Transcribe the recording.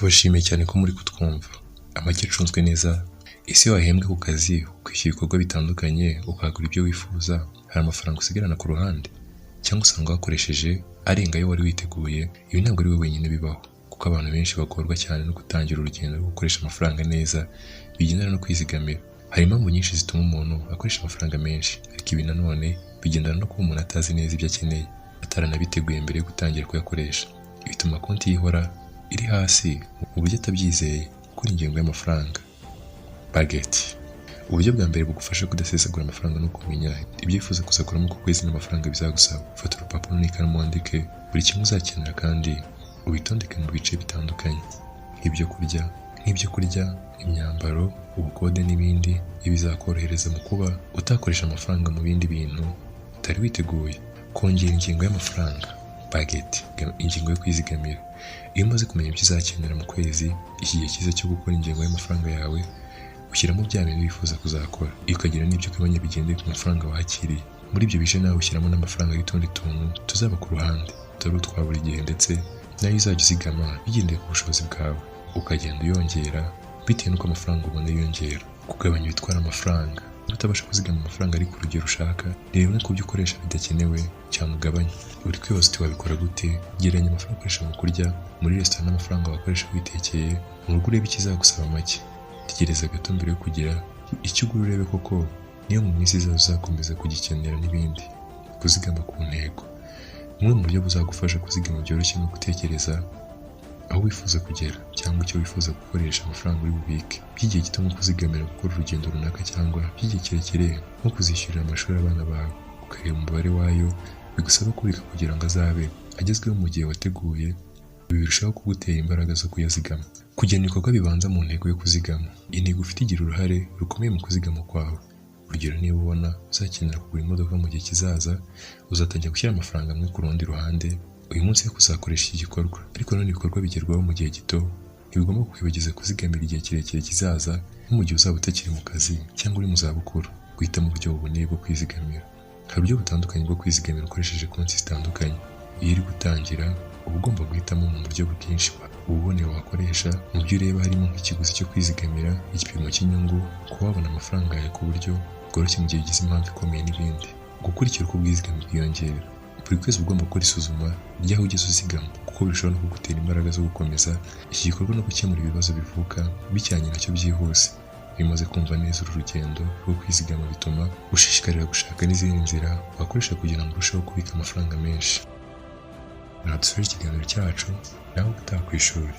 Tubashimiye cyane ko muri kutwumva. Amagi acunzwe neza. Ese iyo wahembwe ku kazi, ukishyura ibikorwa bitandukanye, ukahagura ibyo wifuza, hari amafaranga usigarana ku ruhande? Cyangwa usanga wakoresheje arenga ayo wari witeguye? Ibi ntabwo ari wowe wenyine bibaho, kuko abantu benshi bagorwa cyane no gutangira urugendo rwo gukoresha amafaranga neza bigendana no kwizigamira. Hari impamvu nyinshi zituma umuntu akoresha amafaranga menshi, ariko ibi nanone bigendana no kuba umuntu atazi neza ibyo akeneye, ataranabiteguye mbere yo gutangira kuyakoresha. Bituma konti ye ihora iri hasi mu buryo atabyizeye gukora ingengo y'amafaranga. Budget. Uburyo bwa mbere bugufasha kudasesagura amafaranga no kumenya ibyo wifuza kuzakuramo ku kwezi n'amafaranga bizagusaba. Fata urupapuro n'ikaramu, wandike buri kimwe uzakenera kandi ubitondeke mu bice bitandukanye, nk'ibyo kurya, imyambaro, ubukode n'ibindi. Ibi bizakorohereza mu kuba utakoresha amafaranga mu bindi bintu utari witeguye. Kongera ingengo y'amafaranga, budget, ingingo yo kwizigamira. Iyo umaze kumenya ibyo uzakenera mu kwezi, iki gihe cyiza cyo gukora ingengo y'amafaranga yawe, ushyiramo bya bintu wifuza kuzakora, ukagira n'ibyo ugabanya bigendeye ku mafaranga wakiriye. Muri ibyo bice nawe ushyiramo n'amafaranga y'utundi tuntu tuzaba ku ruhande, tutari utwa buri gihe, ndetse nayo uzajya uzigama bigendeye ku bushobozi bwawe, ukagenda uyongera bitewe n'uko amafaranga ubona yiyongera. Kugabanya ibitwara amafaranga. Niba utabasha kuzigama amafaranga ari ku rugero ushaka, reba bimwe ku byo ukoresha bidakenewe cyane ugabanye. Uri kwibaza uti: "Wabikora gute?" Gereranya amafaranga ukoresha mu kurya muri resitora n'amafaranga wakoresha witekeye mu rugo, urebe ikizagusaba make. Tegereza gato mbere yo kugira icyo ugura, urebe koko niyo mu minsi izaza uzakomeza kugikenera n'ibindi. Kuzigama ku ntego. Bumwe mu buryo buzagufasha kuzigama byoroshye ni ugutekereza aho wifuza kugera cyangwa icyo wifuza gukoresha amafaranga uri bubike, by'igihe gito nko kuzigamira gukora urugendo runaka, cyangwa by'igihe kirekire nko kuzishyurira amashuri abana bawe, ukareba umubare wayo bigusaba kubika kugira ngo azabe agezweho mu gihe wateguye. Ibi birushaho kugutera imbaraga zo kuyazigama. Kugena ibikorwa bibanza mu ntego yo kuzigama. Intego ufite igira uruhare rukomeye mu kuzigama kwawe. Urugero, niba ubona uzakenera kugura imodoka mu gihe kizaza, uzatangira gushyira amafaranga amwe ku rundi ruhande uyu munsi yo kuzakoresha iki gikorwa. Ariko nanone ibikorwa bigerwaho mu gihe gito ntibigomba kukwibagiza kuzigamira igihe kirekire kizaza, nko mu gihe uzaba utakiri mu kazi cyangwa uri mu zabukuru. Guhitamo uburyo buboneye bwo kwizigamira. Hari uburyo butandukanye bwo kwizigamira ukoresheje konti zitandukanye. Iyo uri gutangira, uba ugomba guhitamo mu buryo bwinshi ububoneye wakoresha. Mu byo ureba harimo nk'ikiguzi cyo kwizigamira, igipimo cy'inyungu, kuba wabona amafaranga yawe ku buryo bworoshye mu gihe ugize impamvu ikomeye n'ibindi. Gukurikira uko ubwizigame bwiyongera. Buri kwezi uba ugomba gukora isuzuma ry'aho ugeze uzigama, kuko bishobora no kugutera imbaraga zo gukomeza iki gikorwa no gukemura ibibazo bivuka bijyanye nacyo byihuse. Iyo umaze kumva neza uru rugendo rwo kwizigama, bituma ushishikarira gushaka n'izindi nzira wakoresha kugira ngo urusheho kubika amafaranga menshi. Aha dusoje ikiganiro cyacu, naho gutaha ku ishuri.